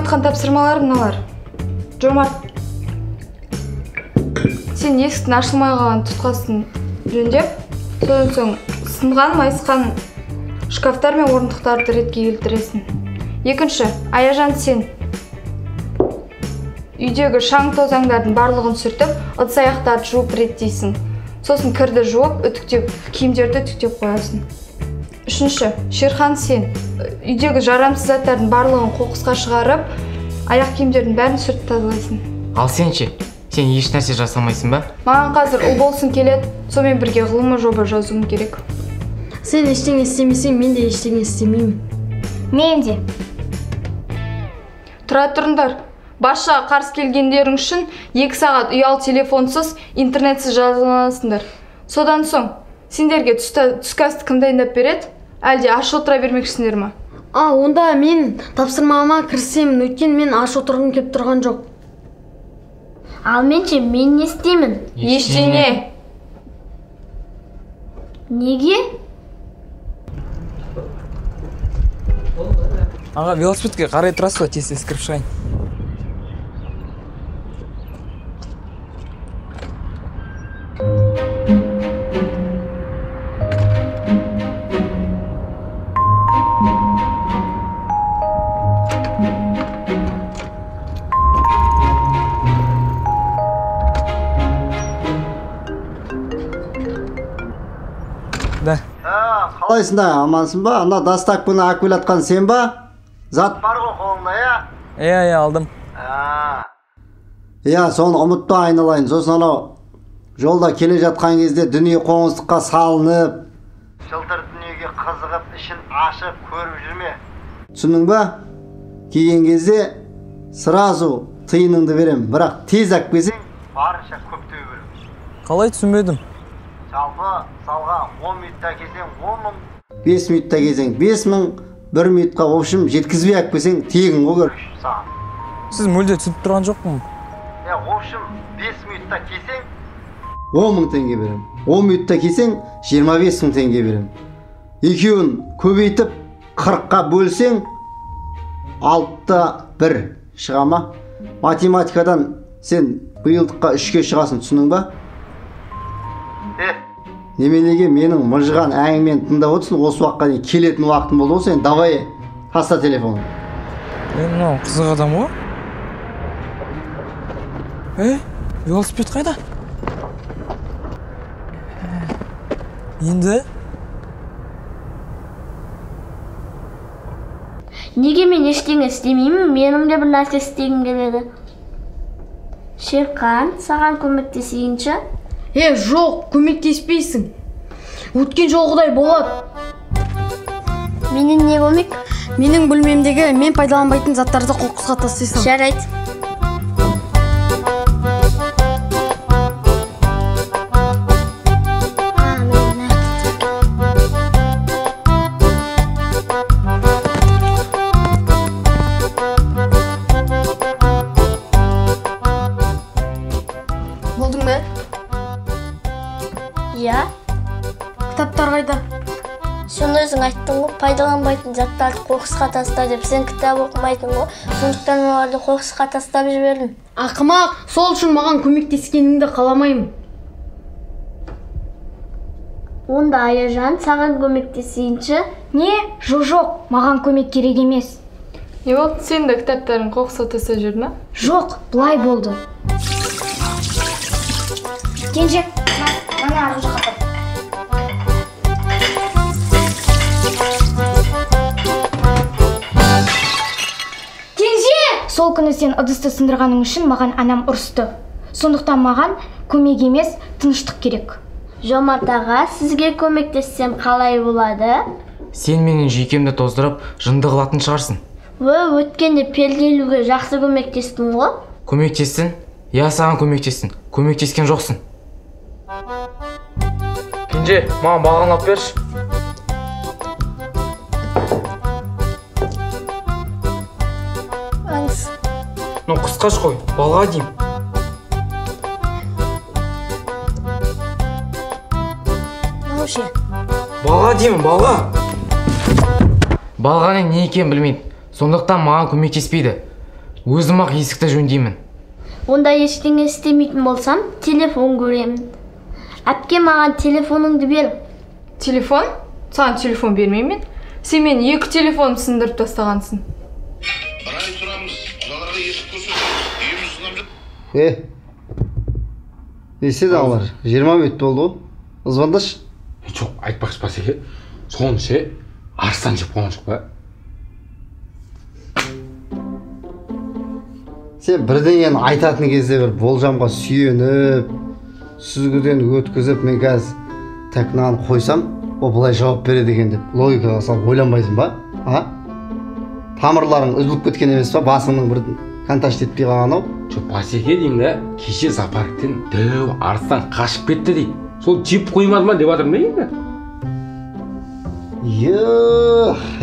айтқан тапсырмалар мыналар. Жомарт, сен есіктің ашылмай қалған тұтқасын жөндеп, содан соң сынған, майысқан шкафтар мен орындықтарды ретке келтіресің. Екінші, Аяжан, сен үйдегі шаң тозаңдардың барлығын сүртіп, ыдыс аяқтарды жуып реттейсің. Сосын кірді жуып, үтіктеп, киімдерді үтіктеп қоясың. Үшінші, Шерхан, сен үйдегі жарамсыз заттардың барлығын қоқысқа шығарып, аяқ киімдердің бәрін сүртіп тазалайсың. Ал сен ше? Сен еш нәрсе жасамайсың ба? Маған қазір ұл болсын келеді, сонымен бірге ғылыми жоба жазуым керек. Сен ештеңе істемесең, мен де ештеңе істемеймін. Мен де. Тұра тұрыңдар. Басшыға қарсы келгендерің үшін 2 сағат ұялы телефонсыз, интернетсіз жазаланасыңдар. Содан соң сендерге түскі асты кім дайындап береді? Әлде аш отыра бермекшісіңдер ма? А, онда мен тапсырмама кірісемін, өйткені мен аш отырғым келіп тұрған жоқ. Ал мен ше, мен не істеймін? Ештеңе. Неге? Аға, велосипедке қарай тұрасыз ба? Тез-тез кіріп шығайын. Да. Қалайсың да, амансың ба? Ана доставканы алып келе жатқан сен ба? Зат бар ғой қолыңда, иә? Иә, иә, алдым. Иә, соны ұмытпа айналайын. Сосын анау жолда келе жатқан кезде дүние қоңыздыққа салынып, жылтыр дүниеге қызығып, ішін ашып көріп жүрме. Түсіндің ба? Келген кезде сразу тиыныңды берем, бірақ тез алып келсең, барынша көптеу берем. Қалай түсінбедім? Жалпы мысалға 10 минутта келсең 10 мың, 5 минутта келсең 5 мың, 1 минутқа в общем жеткізбей алып келсең тегін ғой короче саған. Сіз мүлде түсініп тұрған жоқпын. Е, в общем 5 минутта келсең 10 мың теңге берем. 10 минутта келсең 25 мың теңге берем. Екеуін көбейтіп 40-қа бөлсең 6-1 шыға ма? Математикадан сен биылдыққа 3-ке шығасың, түсіндің ба? Неменеге менің мыжыған әңгімені тыңдап отырсың, осы уақытқа дейін келетін уақытым болды ғой сен, давай таста телефонды. Мынау қызық адам ғой. Велосипед қайда? Енді? Неге мен ештеңе істемеймін, менің де бір нәрсе істегім келеді. Шерхан, саған көмектесейінші? Жоқ, көмектеспейсің. Өткен жолғыдай болады. Менен не көмек? Менің бөлмемдегі мен пайдаланбайтын заттарды қоқысқа тастайсың. Жарайды. Болдың ба? Иә. Кітаптар қайда? Сен өзің айттың ғой, пайдаланбайтын заттарды қоқысқа таста деп. Сен кітап оқымайтын ғой, сондықтан оларды қоқысқа тастап жібердім. Ақымақ, сол үшін маған көмектескеніңді қаламаймын. Онда Аяжан, саған көмектесейінші? Не? Жоқ, маған көмек керек емес. Не болды, сен де кітаптарын қоқысқа тастап жібердің ма? Жоқ, былай болды. Кенже, мына арғы жаққа тұр. Кенже! Сол күні сен ыдысты сындырғаның үшін маған анам ұрысты. Сондықтан маған көмек емес, тыныштық керек. Жомарт аға, сізге көмектессем қалай болады? Сен менің жүйкемді тоздырып, жынды қылатын шығарсың. Өткенде перде ілуге жақсы көмектестің ғой. Көмектестің? Я саған көмектестім. Көмектескен жоқсың. Кенже, маған балғаны алып берші. Ну, қысқаш қой, балға деймін. Балға деймін, балға. Балғаның не екенін білмейді, сондықтан маған көмектеспейді. Өзім ақ есікті жөндеймін. Онда ештеңе істемейтін болсам, телефон көремін. Әпке, маған телефоныңды бер. Телефон? Саған телефон бермеймін. Сен мен 2 телефонымды сындырып тастағансың. Не істеді аналар? 20 минут болды ғой. Звондашы. Жоқ, айтпақшы басеке. Соны ше, арыстан жеп қойған жоқ па? Сен бірдеңені айтатын кезде бір болжамға сүйеніп, сүзгіден өткізіп, мен қазір так мынаны қойсам, ол былай жауап береді екен деп логикаға салып ойланбайсың ба? А? Тамырларың үзіліп кеткен емес па? Басыңның бір контакт етпей қалған ау? Жоқ, басеке деймін да, кеше зоопарктен дәу арыстан қашып кетті дейді. Сол жеп қоймады ма деп жатырмын да енді.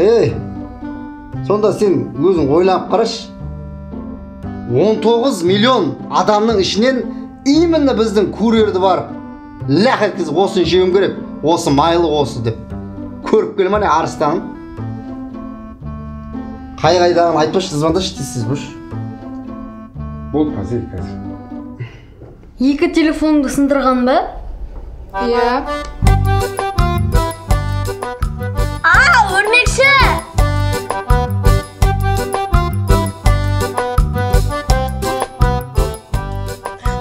Ей, сонда сен өзің ойланып қарашы. 19 миллион адамның ішінен именно біздің курьерді барып ләқ еткізіп, осыны жеуім керек, осы майлы осы деп көріп келе ма не арыстанын? Қай-қайдағын айтпашы, звондашы тез-тез бұш. Болды, басеке қазір. 2 телефоныңды сындырған ба? Иә. Өрмекші!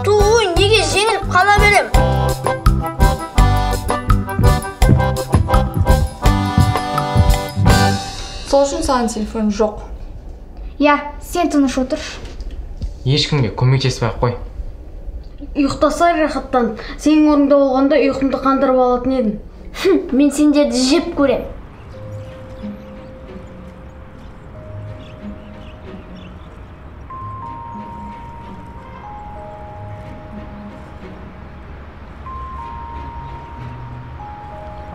Туй, неге жеңіліп қала берем? Сол үшін саған телефон жоқ. Иә, сен тыныш отыршы. Ешкімге көмектеспей ақ қой. Ұйықтасай рахаттан. Сенің орныңда болғанда ұйқымды қандырып алатын едім. Мен сендерді жеп көрем.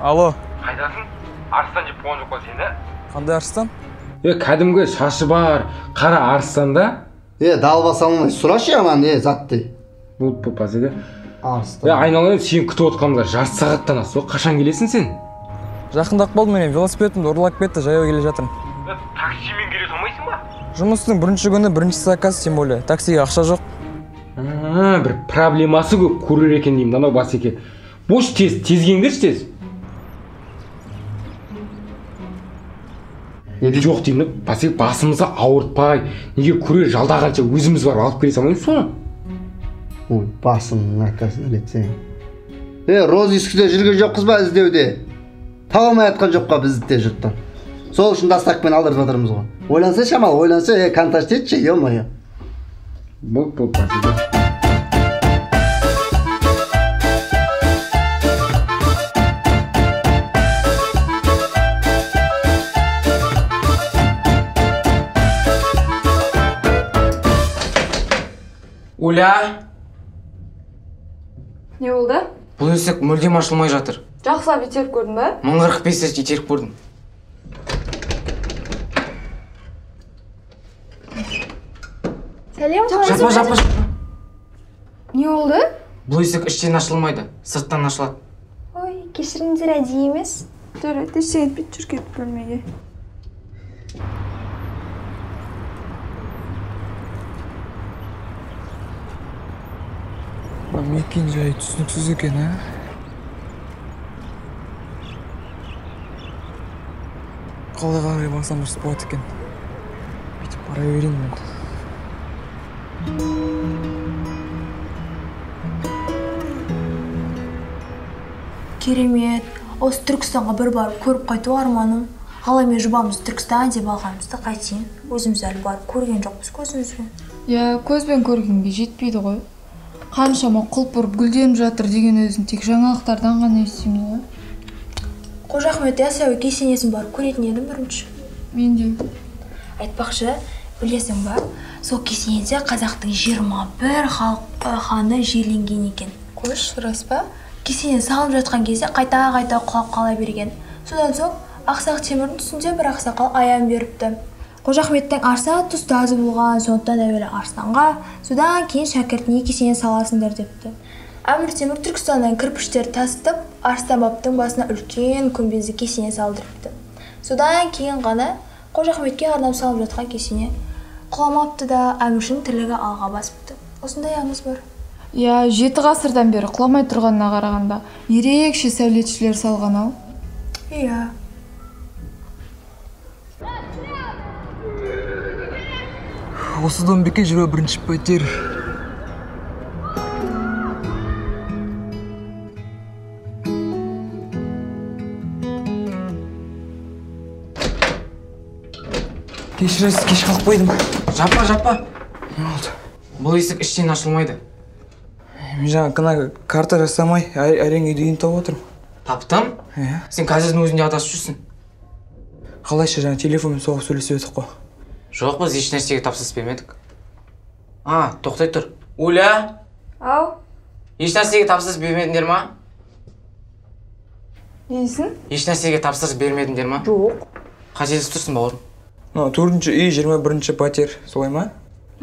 Алло. Қайдасың? Арыстан жеп қойған жоқ па сені? Қандай арыстан? Кәдімгі шашы бар, қара арыстан да. Далба салмай сұрашы ананы, затты. Болды, басеке. Арыстан. Айналайын, сені күтіп отқанымызға жарты сағаттан асты. Қашан келесің сен? Жақындап қалдым мен, велосипедімді ұрлап кетті, жаяу келе жатырмын. Таксимен келе салмайсың ба? Жұмыстың бірінші күні, бірінші заказ, тем более. Таксиге ақша жоқ. Бір проблемасы көп курьер екен деймін, анау басеке. Бош тез, тез келіңдерші тез. Жоқ деймін, басеке, басымызды ауыртпай, неге курьер жалдағанша өзіміз барып алып келе салмаймыз соны? Ой, басыңның арқасын ілетсең. Розыскіде жүрген жоқпыз ба іздеуде? Таба алмай жатқан жоқ па бізді де жұрттан? Сол үшін доставкамен алдырып жатырмыз ғой. Ойланса шамалы, ойланса, контакт етші, ё-моё. Болды, басеке. Уля! Не болды? Бұл есік мүлдем ашылмай жатыр. Жақсылап итеріп көрдің ба? 1045 рет итеріп көрдім. Сәлем, жапа, жапа, жапа. Не болды? Бұл есік іштен ашылмайды, сырттан ашылады. Ой, кешіріңдер, әдейі емес. Жарайды, ештеңе етпейді, жүр кетіп бөлмеге. Мекен жайы түсініксіз екен, ә? Қалай қарай барсам дұрыс болады екен. Бүйтіп бара берейін мен. Керемет. Осы Түркістанға бір барып көріп қайту арманым. Қалай мен жұбамыз Түркістан деп алғанымызды қайтейін. Өзіміз әлі барып көрген жоқпыз көзімізбен. Иә, көзбен көргенге жетпейді ғой. Қаншама құлпырып гүлденіп жатыр деген өзін тек жаңалықтардан ғана естимін ғой. Қожа Ахмет Яссауи кесенесін барып көретін едім бірінші. Мен де. Айтпақшы, білесің ба, сол кесенеде қазақтың 21 халық ханы жерленген екен. Қойшы, рас па? Кесене салынып жатқан кезде қайта-қайта құлап қала берген. Содан соң Ақсақ Темірдің түсінде бір ақсақал аян беріпті. Қожа Ахметтің Арыстан атты ұстазы болған, сондықтан әуелі Арыстанға, содан кейін шәкіртіне кесене саласыңдар депті. Әмір Темір Түркістаннан кірпіштер тасытып, Арыстан бабтың басына үлкен күмбезді кесене салдырыпты. Содан кейін ғана Қожа Ахметке арнап салып жатқан кесене Құламапты да, әміршінің тілегі алға басыпты. Осындай аңыз бар. Иә, 7 ғасырдан бері құламай тұрғанына қарағанда ерекше сәулетшілер салған ау. Иә. Осы Домбеке 21-ші пәтер. Кешіресіз, кеш қалып қойдым. Жаппа, жаппа. Не болды? Бұл есік іштен ашылмайды. Мен жаңа карта жасамай, әрең үйді үйін тауып отырмын. Таптым? Иә. Сен қазірдің өзінде адасып жүрсің. Қалайша, жаңа телефонмен соғып сөйлесіп едік қой. Жоқ, біз еш нәрсеге тапсырыс бермедік. А, тоқтай тұр. Уля? Ау? Еш нәрсеге тапсырыс бермедіңдер ма? Не дейсің? Еш нәрсеге тапсырыс бермедіңдер ма? Жоқ. Қателесіп тұрсың, бауырым. 4-ші үй, 21-ші пәтер, солай ма?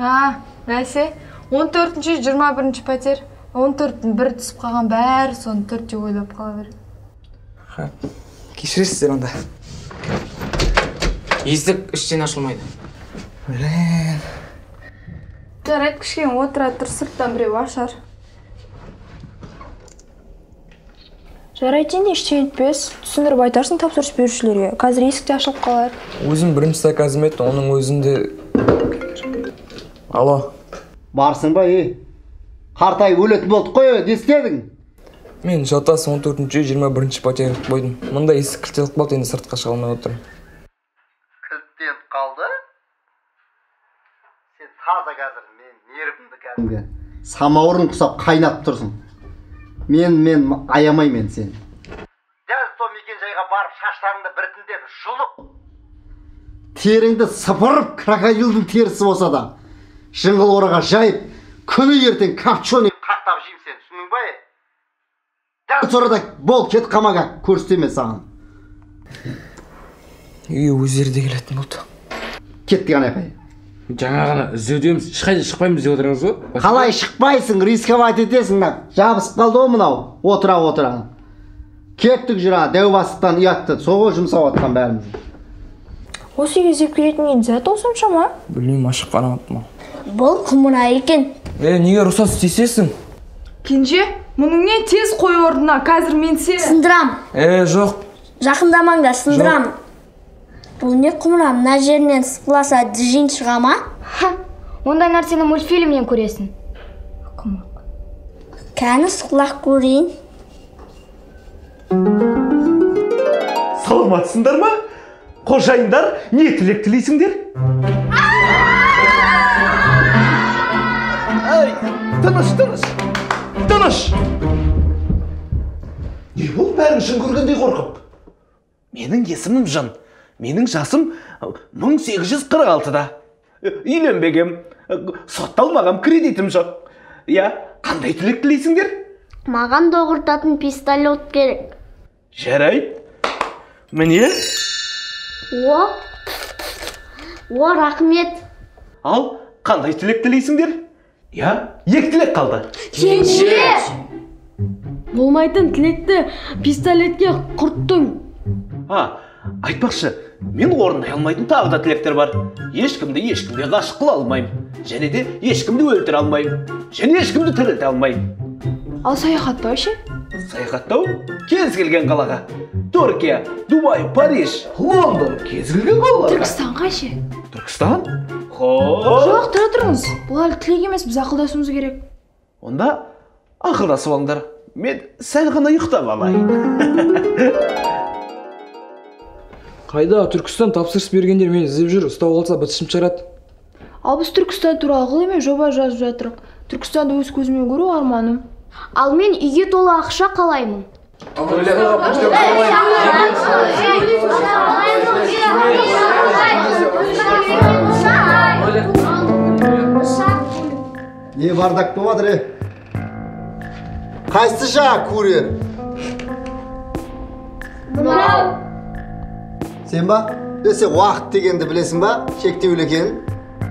А, бәсе. 14-ші, 21-ші пәтер. 14-тің бірі түсіп қалған, бәрі соны 4 деп ойлап қала береді. Ха, кешіресіздер онда. Есік іштен ашылмайды. Блин. Жарайды, кішкене отыра тұр, сырттан біреу ашар. Жарайды, енді ештеңе етпес. Түсіндіріп айтарсың тапсырыс берушілерге. Қазір есік те ашылып қалар. Өзім бірінші заказым еді, оның өзінде. Алло. Барсың ба, ей? Қартайып өлетін болдық қой, не істедің? Мен жотасы 14-ші, 21-ші пәтерін қойдым. Мында есік кілттеліп қалды, енді сыртқа шыға алмай отырмын. Кілттеніп қалды? Сен таза қазір, мен нервімді кәдімгі самауырын құсап қайнап тұрсың. Мен аямаймын сені. Дәл сол мекен-жайға барып шаштарыңды біртіндеп жұлып, теріңді сыпырып, крокодилдің терісі болса да, жыңғыл ораға жайып, күні ертең копченый қақтап жеймін сені, түсіндің ба? Дәл сол арада бол, кет қамаға, көрсетемін саған. Үйге өздері де келетін болды. Кеттік анайқай. Жаңа ғана іздеудеміз, ешқайда шықпаймыз деп отырыңыз ғой. Қалай шықпайсың, рисковать етесің, жабысып қалды ғой мынау, отыра-отыра. Кеттік жүр, дәу бастықтан ұятты, сол ғой жұмсап жатқан бәріміз. Осы үйге іздеп келетін енді зат осынша ма? Білмеймін, ашық қарамаппын. Бұл құмыра екен. Неге рұқсат істесесің? Кенже, мұның не тез қой орнына, қазір мен сені сындырам. Жоқ. Жақындамаңдар, сындырам. Бұл не құмыра, мына жерінен сықыласа джин шыға ма? Ондай нәрсені мультфильмнен көресің. Құмық. Кәні сықылақ көрейін. Саламатсыңдар ма? Қожайындар, не тілек тілейсіңдер? Ай, тыныш, тыныш, тыныш! Не бұл бәрін жын көргендей қорқып? Менің есімім Жын. Менің жасым 1846-да. Үйленбегем, сотталмағам, кредитім жоқ. Я, қандай тілек тілейсіңдер? Маған доғыртатын пистолет керек. Жарайды. Міне. О, о, рахмет. Ал, қандай тілек тілейсіңдер? Я, екі тілек қалды. Кенже! Болмайтын тілекті пистолетке құрттың. А, айтпақшы, мен орындай алмайтын тағы да тілектер бар. Ешкімді ешкімге ғашық қыла алмаймын. Және де ешкімді өлтіре алмаймын. Және ешкімді тірілте алмаймын. Ал саяхаттау ше? Саяхаттау? Кез келген қалаға. Түркия, Дубай, Париж, Лондон, кез келген қалаларға. Түркістанға ше? Түркістан? Хоп. Жоқ, тұра тұрыңыз. Бұл әлі тілек емес, біз ақылдасуымыз керек. Онда ақылдасып алыңдар. Мен сәл ғана ұйықтап алайын. Қайда, Түркістан тапсырыс бергендер мені іздеп жүр, ұстап алса бытышым шығарады. Ал біз Түркістан туралы ғылыми жоба жазып жатырық. Түркістанды өз көзіммен көру арманым. Ал мен үйге толы ақша қалаймын. Не бардак болып жатыр, е? Қайсысы жаңа курьер? Мынау. Сен ба? Сен уақыт дегенді білесің ба? Шектеулі екенін,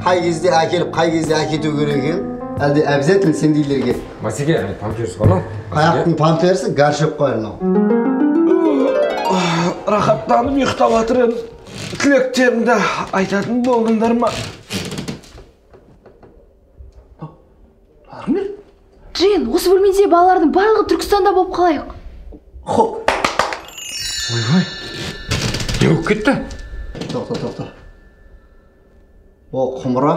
қай кезде әкеліп, қай кезде әкету керек екенін, әлде обязательно сендейлерге. Басеке, памперс ғой мынау. Аяқтың памперсі горшок қой мынау. Рахаттанып ұйықтап жатыр едім. Тілектерімді айтатын болдыңдар ма? Джин, осы бөлмеде балалардың барлығы Түркістанда болып қалайық. Хоп. Ойбай. Не болып кетті? Тоқта, тоқта. Ол құмыра.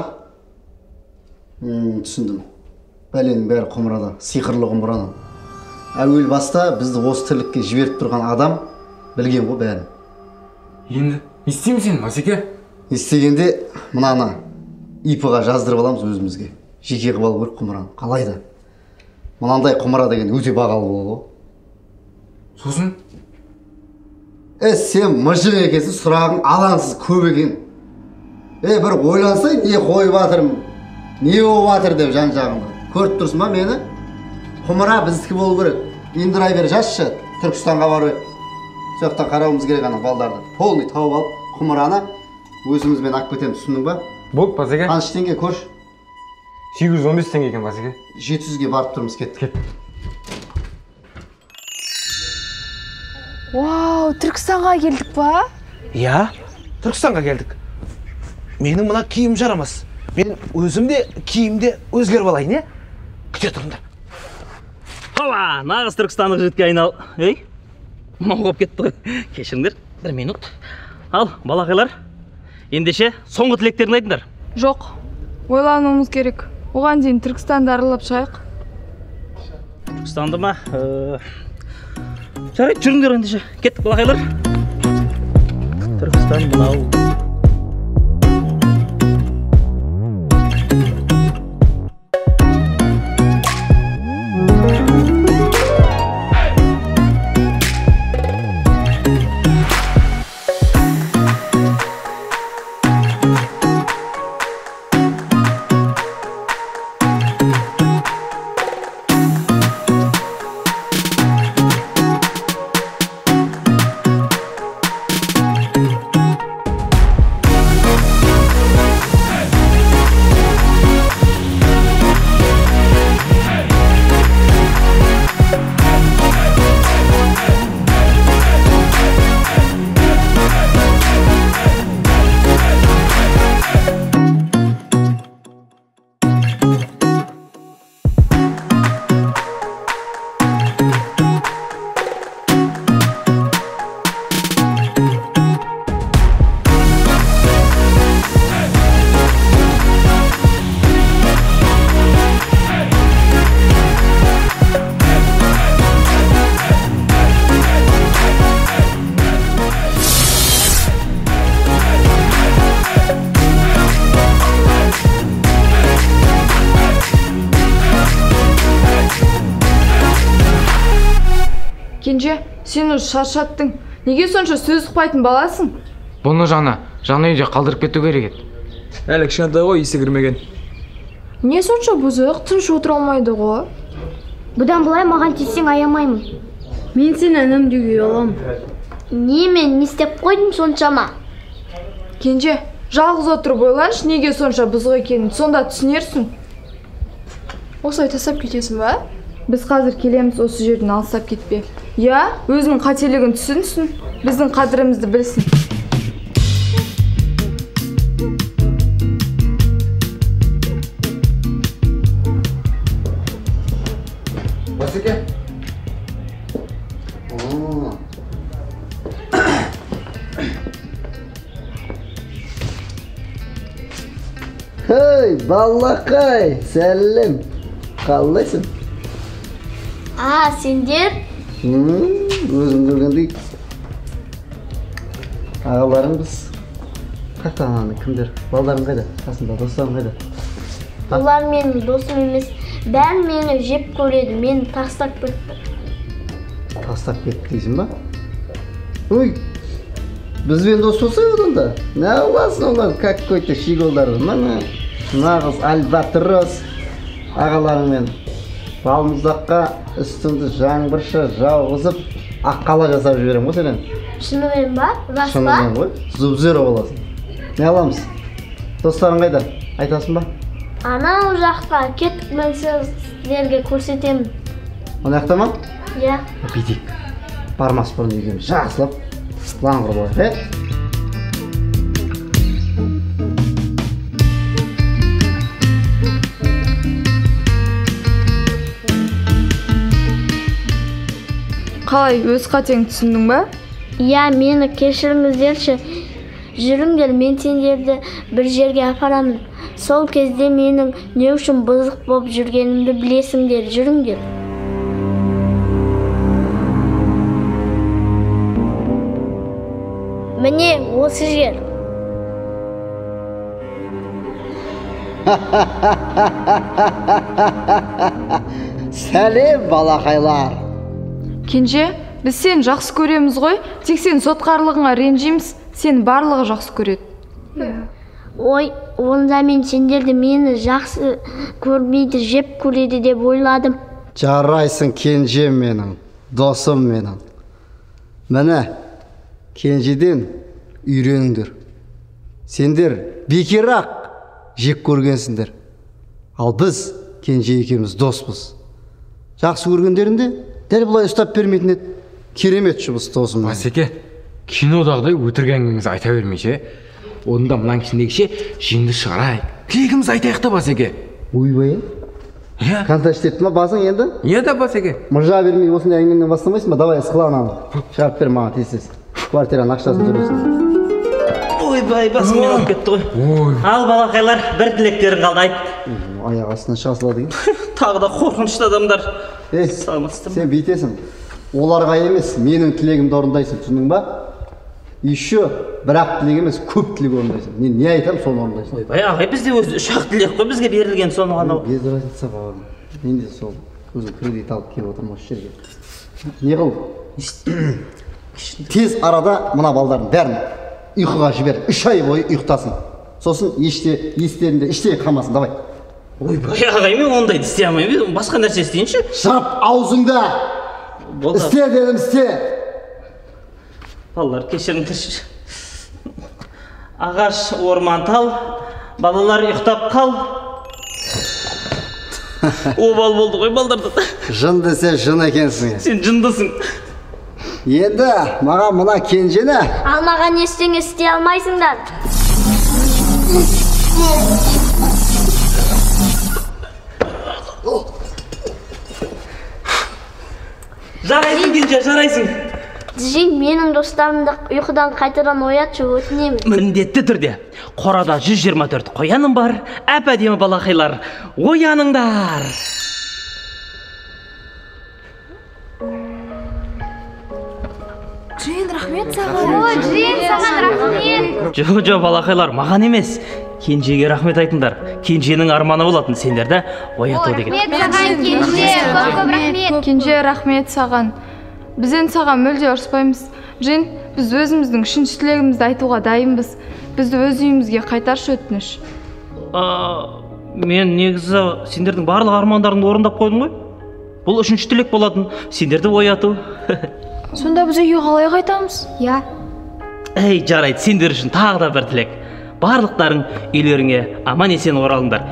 Түсіндім. Бәленің бәрі құмырада, сиқырлы құмырадан. Әуел баста бізді осы тірлікке жіберіп тұрған адам білген ғой бәрін. Енді не істейміз енді, Масеке? Не істегенде мынаны ИП-ға жаздырып аламыз өзімізге. Жеке қылып алу керек құмыраны. Қалай да. Мынандай құмыра деген өте бағалы болады ғой. Сосын? Сен мыжық екенсің, сұрағың алаңсыз көп екен. Бір ойлансай, не қойып жатырмын, не болып жатыр деп жан-жағыңда. Көріп тұрсың ба мені? Құмыра біздікі болу керек. Индрайвер жазшы, Түркістанға барып, сол жақтан қарауымыз керек ана балдарды. Полный тауып алып, құмыраны өзімізбен алып кетеміз, түсіндің ба? Болды, Басеке. Қанша теңге көрші? 815 теңге екен, Басеке. 700-ге барып тұрмыз, кеттік. Вау, Түркістанға келдік па? Иә, Түркістанға келдік. Менің мына киім жарамас. Мен өзім де киімде өзгеріп алайын, е? Күте тұрыңдар. Хоба, нағыз түркістандық жігітке айнал. Ей, мынау қойып кетті ғой. Кешіріңдер, бір минут. Ал, балақайлар, ендеше соңғы тілектерін айтыңдар. Жоқ, ойлануымыз керек. Оған дейін Түркістанды аралап шығайық. Түркістанды ма? Жарайды, жүріңдер ендеше. Кеттік, балақайлар. Түркістан мынау. Кенже, сен уже шаршаттың. Неге сонша сөз ұқпайтын баласың? Бұны жаңа үйде қалдырып кету керек еді. Әлі кішкентай ғой, есі кірмеген. Не сонша бұзық, тыныш отыра алмайды ғой. Бұдан былай маған тисең аямаймын. Мен сені інім деуге ұяламын. Не мен не істеп қойдым соншама? Кенже, жалғыз отырып ойланшы, неге сонша бұзық екенін, сонда түсінерсің. Осылай тастап кетесің ба? Біз қазір келеміз, осы жерден алыстап кетпе. Я, өзінің қателігін түсінсін, біздің қадірімізді білсін. Басеке. Хей, балақай, сәлем. Қалайсың? А, сендер? Өзім көргендей ағаларың біз. Қайда ананы, кімдер? Балдарың қайда? Қасында достарың қайда? Олар менің досым емес. Бәрі мені жеп көреді, мені тастап кетті. Тастап кетті дейсің ба? Ой, бізбен дос болсай одан да. Не қыласың олар, какой-то щеголдар. Міне, нағыз альбатрос ағаларыңмен балмұздаққа үстіңді жаңбырша жауғызып аққала жасап жіберем ғой сенен. Шынымен ба? Рас па? Шынымен ғой. Зуб-зеро боласың. Не аламыз? Достарың қайда? Айтасың ба? Анау жақта. Кеттік, мен сіздерге көрсетемін. Ана жақта ма? Иә. Бүйтейік. Бармас бұрын екеуміз жақсылап лаң құрып алайық, е? Қалай, өз қатеңді түсіндің ба? Иә, мені кешіріңіздерші. Жүріңдер, мен сендерді бір жерге апарамын. Сол кезде менің не үшін бұзық болып жүргенімді білесіңдер. Жүріңдер. Міне, осы жер. Сәлем, балақайлар. Кенже, біз сені жақсы көреміз ғой, тек сен сотқарлығыңа ренжиміз, сені барлығы жақсы көреді. Ой, онда мен сендерді мені жақсы көрмейді, жеп көреді деп ойладым. Жарайсың, кенжем менің, досым менің. Міне, кенжеден үйреніңдер. Сендер бекер-ақ жек көргенсіңдер. Ал біз кенже екеуміз доспыз. Жақсы көргендерінде дәл бұлай ұстап бермейтін еді. Керемет жұмыс, досым. Басеке, кинодағыдай өтірік әңгімеңізді айта бермейше. Онда мынаның ішіндегіше жинді шығарайық. Тілегімізді айтайық та, Басеке. Ойбай, иә? Контакт істепті ма басың енді? Иә да, Басеке. Мыржа бермей осындай әңгімені бастамайсың ба? Давай ысқыла ананы. Шығарып бер маған тез-тез. Квартираның ақшасын төлесін. Ойбай, басыммен алып кетті ғой. Ал балақайлар, бір тілектерің қалды, айт. Аяқ астынан шыға салады екен. Тағы да қорқынышты адамдар. Ей, сен бүйтесің. Оларға емес, менің тілегімді орындайсың, түсіндің ба? Еще бір-ақ тілек емес, көп тілек орындайсың. Мен не айтамын, соны орындайсың. Ойбай, ағай, бізде өзі үш-ақ тілек қой, бізге берілген соны ғана. Без разница, бауырым. Мен де сол өзім кредит алып келіп отырмын осы жерге. Не қыл? Тез арада мына балдардың бәрін ұйқыға жібер. 3 ай бойы ұйықтасын. Сосын естерінде іштей қалмасын, давай. Ойбай, ағай, мен ондайды істей алмаймын. Басқа нәрсе істейінші. Жап аузыңды! Істе дедім, істе! Балалар, кешіріңдерші. Ағаш, орман, тал, балалар ұйықтап қал. Обал болды ғой балдарда. Жын десе жын екенсің. Сен жындысың. Енді маған мына кенжені. Ал маған ештеңе істей алмайсыңдар. Жарайсың, кенже, жарайсың. Джин, менің достарымды ұйқыдан қайтадан оятшы, өтінемін. Міндетті түрде. Қорада 124 қояным бар, әп-әдемі балақайлар. Ояныңдар! Джин, рахмет саған. О, Джин, саған рахмет. Жо, балақайлар, маған емес. Кенжеге рахмет айтыңдар. Кенженің арманы болатын сендерді ояту деген. Рахмет саған, Кенже, көп-көп рахмет. Кенже, рахмет саған. Біз енді саған мүлде ұрыспаймыз. Джин, біз өзіміздің үшінші тілегімізді айтуға дайынбыз. Бізді өз үйімізге қайтаршы, өтініш. Мен негізі сендердің барлық армандарыңды орындап қойдым ғой. Бұл үшінші тілек болатын, сендерді ояту. Сонда біз үйге қалай қайтамыз? Иә. Әй, жарайды, сендер үшін тағы да бір тілек. Барлықтарың үйлеріңе аман есен оралыңдар.